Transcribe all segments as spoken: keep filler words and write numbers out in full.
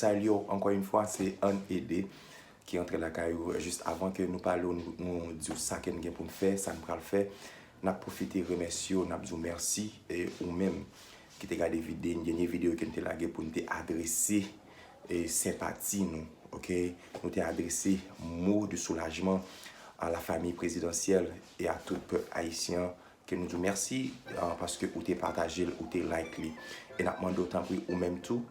Salye w ankò yon fwa, se Ann Ede ki antre lakay ou. Jis avan ke nou pale w, nou, nou di w sa ke n gen pou n fè, sa n pral fè. N ap pwofite remèsye w, n ap di w mèsi, e ou menm ki te gade vide-, dènye videyo ke n te lage pou n te adrese, e, senpati nou, oke? Nou te adrese mo de soulajman a la famille présidentielle et à tout pèp ayisyen an, ke nou di w mèsi, ah, paske ou te pataje l, ou te like li. E n ap mande w tanpri ou menm tou,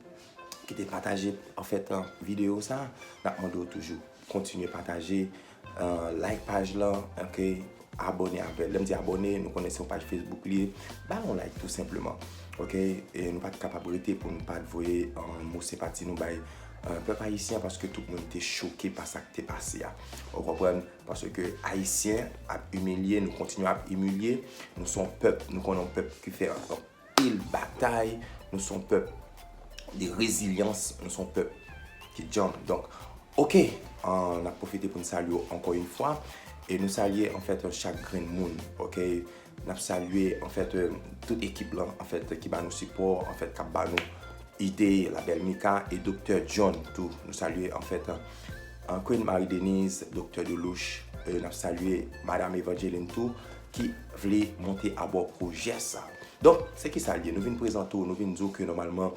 ki te pataje, anfèt, ah, videyo sa, n ap mande w toujou kontinye pataje, ah, like paj lan, oke, abòne avè l. Lè m di abòne, nou konnen se yon paj Facebook li ye. Ba yon like tou senpleman, oke? E nou pa t kapab rete pou nou pa t voye, ah, mo senpati nou bay, ah, pèp ayisyen, paske tout moun te choke pa sa k te pase a. Ou konprann? Paske Ayisyen ap imilye, nou kontinye ap imilye. Nou se yon pèp, nou konnen yon pèp ki fè anpil batay. Nou se yon pèp de rezilyans, nou se yon pèp ki djanm. Donk, oke, ah, n ap pwofite pou n salye w ankò yon fwa. E nou salye, anfèt, chak grenn moun, oke? N ap salye, anfèt, tout ekip lan, anfèt, ki ba nou sipò, anfèt, k ap ba nou ide, la bèl Mika e Doktè John tou. Nou salye, anfèt, Queen Marie Denise, Doktè Delouche, e n ap salye Madam Evangeline tou, ki vle monte abò pwojè sa. Donk, se ki sa l ye? Nou vin prezante w, nou vin di w ke nòmalman,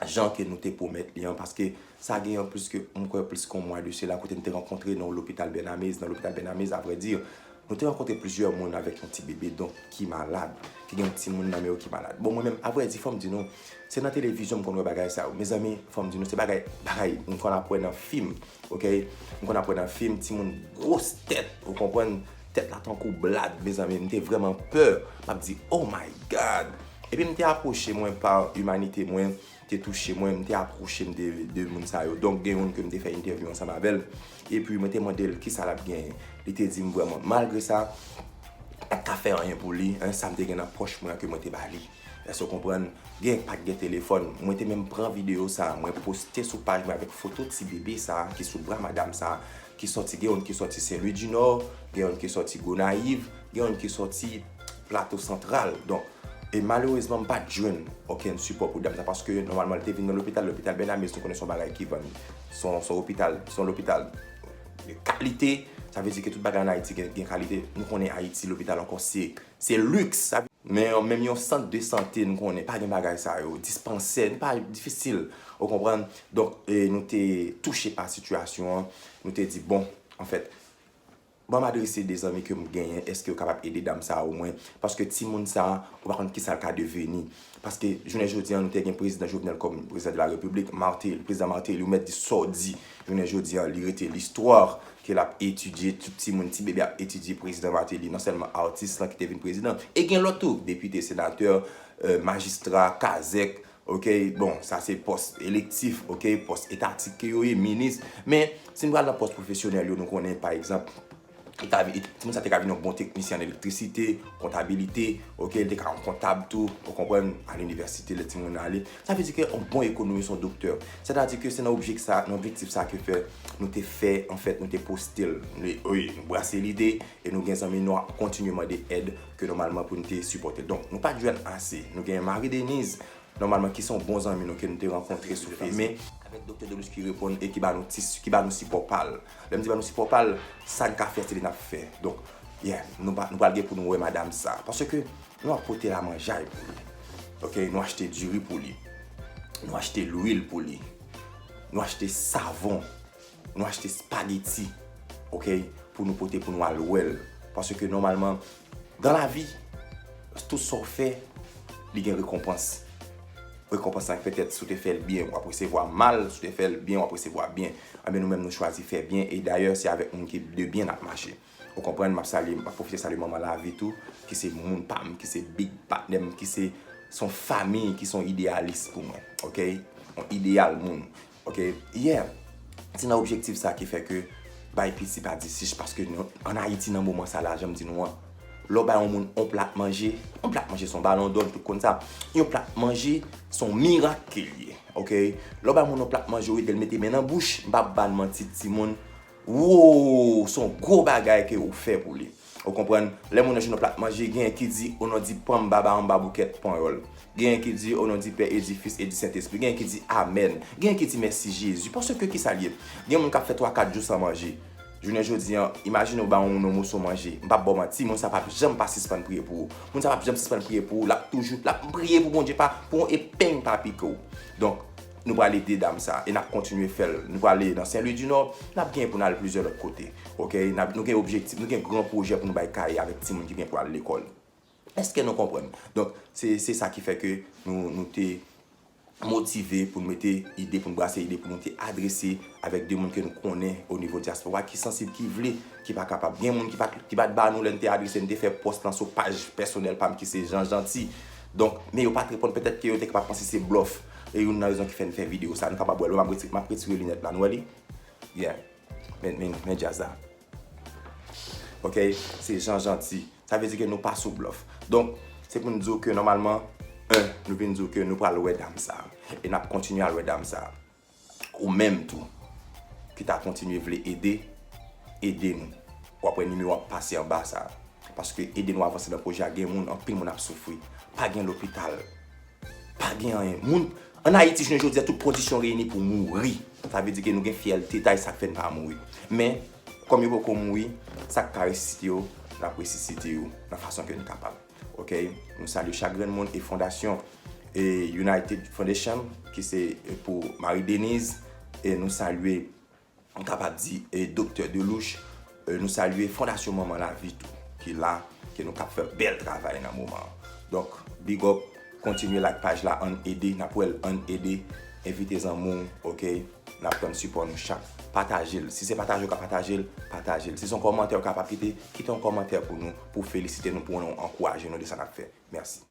jan ke nou te pwomèt li an, paske sa gen plis ke, m kwè, plis ke yon mwa de sela, kote n te rankontre nan lopital Bernamez, nan lopital Bernamez, avrèdi, nou te rankontre plizyè moun avèk yon ti bebe, donk, ki malad, ki gen yon timoun nan men yo ki malad. Bon, mwen menm, avrèdi, fò m di nou, se nan televizyon m konn wè bagay sa yo. Mezanmi, fò m di nou, se bagay, bagay, m konn ap wè nan fim, oke? M konn ap wè nan fim, timoun gwos tèt, ou konprann? Tèt la tankou blad, mezanmi, m te vrèman pè. M ap di, "Oh my God!" Epi m te apwoche mwen pa imanite mwen, te touche mwen, m te apwoche m de, de moun sa yo. Donk, gen youn ke m te fè entèvyou ansanm avè l. Epi, mwen te mande l kisa l ap genyen. Li te di m vrèman, malgre sa, m pa t ka fè anyen pou li, en, sa m te gen nan pòch mwen an ke mwen te ba li. Èske w konprann? Gen, pa t gen telefòn. Mwen te menm pran videyo sa, mwen poste sou paj mwen avèk foto ti bebe sa, ki sou bra madanm sa, ki sòti, gen youn ki sòti Sen Lwi di Nò, gen youn ki sòti Gonayiv, gen youn ki sòti Plato Santral. Donk, e malerezman, m pa t jwenn okenn sipò pou dam sa, paske nòmalman, li te vin nan lopital, lopital Bernamez, nou konnen se yon bagay ki vann, se yon, se yon lopital, se yon lopital de kalite, sa vle di ke tout bagay ann Ayiti gen, gen kalite. Nou konnen Ayiti, lopital ankò, se, se liks. Sa, men menm yon sant de sante, nou konnen, pa gen bagay sa yo. Dispansè, nou pa difisil, ou konprann? Donk, e, nou te touche pa sitiyasyon an, nou te di, bon, anfèt, ban m adrese de zanmi ke m genyen, èske yo kapab ede dam sa a omwen? Paske timoun sa a, ou pa konn kisa l ka deveni. Paske jounen jodi an, nou te gen prezidan Jovenel kòm prezidan de la Repiblik, Martelly, prezidan Martelly, ou mèt di sa w di. Jounen jodi an, li rete listwa ke l ap etidye, tout timoun, ti bebe ap etidye prezidan Martelly, non sèlman atis lan ki te vin prezidan, e gen lòt tou, depite, senatè, euh, majistra, kazèk, oke, bon, sa se pòs elektif, oke, pòs etatik ke yo ye, minis, men si n pral nan pòs pwofesyonèl yo, nou konnen, pa egzanp, li ka vi-, timoun sa te ka vin yon bon teknisyen an elektrisite, kontabilite, oke, li te ka yon kontab tou, ou konprann, a linivèsite, lè timoun nan ale. Sa vle di ke yon bon ekonomis, yon doktè. Sètadi ke se nan objek sa, nan objektif sa ke fè, nou te fè, anfèt, nou te poste l. Nou, wi, nou brase lide, e nou gen zanmi nou ap kontinye mande èd ke nòmalman pou nou te sipòte l. Donk, nou pa t jwenn ase. Nou gen Marie Denise, nòmalman, ki se yon bon zanmi nou ke nou te rankontre sou Facebook. Men, avèk Doktè Delouche ki reponn e ki ba nou ti, ki ba nou sipò pa l. Lè m di ba nou sipò pa l, sa n ka fè, se li n ap fè. Donk, yeah, nou pa, nou pral gen pou nou wè madanm sa. Paske nou ap pote lamanjay pou li. Oke, nou achte diri pou li. Nou achte lwil pou li. Nou achte savon. Nou achte spageti, oke, pou nou pote, pou nou al wè l. Paske nòmalman, dans la vie, tout sa w fè, li gen rekonpans. Rekonpans lan, petèt, si w te fè l byen, w ap resevwa mal, si w te fè l byen, w ap resevwa byen. Anben, nou menm, nou chwazi fè byen, e dayè, se avèk moun ki de byen n ap mache. Ou konprann, m ap salye, m ap pwofite salye manman Lavi tou, ki se moun pa m, ki se big patnè m, ki se, se yon fanmi, ki se yon ideyalis pou mwen, oke? Yon ideyal moun. Oke, yeah. Se nan objektif sa ki fè ke bay piti pa di chich, paske nou, ann Ayiti nan moman sa la, jan m di nou an, lè w bay yon moun yon plat manje, yon plat manje se yon balon dò, nou tout konn sa. Yon plat manje se yon mirak ke l ye, oke? Lè w bay moun yon plat manje, w ede l mete men nan bouch, m p ap ba n manti, timoun, Wow, se yon gwo bagay ke ou fè pou li. Ou konprann? Lè moun nan jwenn yon plat manje, genyen ki di, "O non di Panm Baba Anba Boukèt Panyòl." Genyen ki di, "O non di Pè, e di Fis, e di Sentespri." Genyen ki di, "Amèn." Genyen ki di, "Mèsi Jezi." Paske ki sa l ye? Gen moun k ap fè twa, kat jou san manje. Jounen jodi an, imajine w ba yon moun yon moso manje. M p ap ba w manti, moun sa p ap janm pa sispann priye pou ou. Moun sa p ap janm sispann priye pou ou. L ap toujou, l ap priye pou Bondye pa, pou yon epeng pa pike w. Donk, nou pral ede dam sa. E n ap kontinye fè l. Nou prale nan Sen Lwi di Nò, n ap genyen pou n al plizyè lòt kote. Oke? N ap, nou gen objektif, nou gen gran pwojè pou nou bay Kayè avèk timoun ki gen pou al lekòl. Èske nou konprann? Donk, se, se sa ki fè ke nou, nou te motive pou n mete ide, pou n brase ide, pou nou te adrese avèk de moun ke nou konnen o nivo dyaspora, ki sansib, ki vle, ki pa kapab. Gen moun ki pa t, ki pa t ba nou lè n te adrese, n te fè pòs lan sou paj pèsonèl pa m ki se Jan Janti. Donk, men yo pa t reponn, petèt ke yo te kapab panse se blòf. E youn nan rezon ki fè n fè videyo sa, nou kapab wè l. M ap retire, m ap retire linèt la, nou wè li? Yeah. Men, men, men djaz la. Oke? Se Jan Janti. Sa vle di ke nou pa sou blòf. Donk, se pou n di w ke nòmalman, en, nou vin di w ke nou pral wè dam sa. E n ap kontinye al wè dam sa. Ou menm tou, ki ta kontinye vle ede, ede nou. W ap wè nimewo ap pase anba sa. Paske ede nou avanse nan pwojè a, gen moun, anpil moun ap soufri. Pa gen lopital. Pa gen anyen. Moun, ann Ayiti, jounen jodi a, tout kondisyon reyini pou mouri. Sa vle di ke nou gen fyèlte, e sa k fè n pa mouri. Men, kòm yo poko mouri, sa k ka resisite yo, n ap resisite yo nan fason ke n kapab. Oke? Nou salye chak grenn moun e fondasyon e United Foundation, ki se pou Marie Denise, e nou salye, m kapab di, e Doktè Delouche, e nou salye Fondasyon Manman Lavi tou, ki la, ke nou k ap fè bèl travay nan moman an. Donk, big up, kontinye like paj la, ann ede, n ap wè l, ann ede, envite zanmi w, oke? N ap tann sipò nou chak. Pataje l. Si se pataje w ka pataje l, pataje l. Si se yon kòmantè w kapab kite, kite yon kòmantè pou nou, pou felisite nou, pou nou ankouraje nou de sa n ap fè. Mèsi.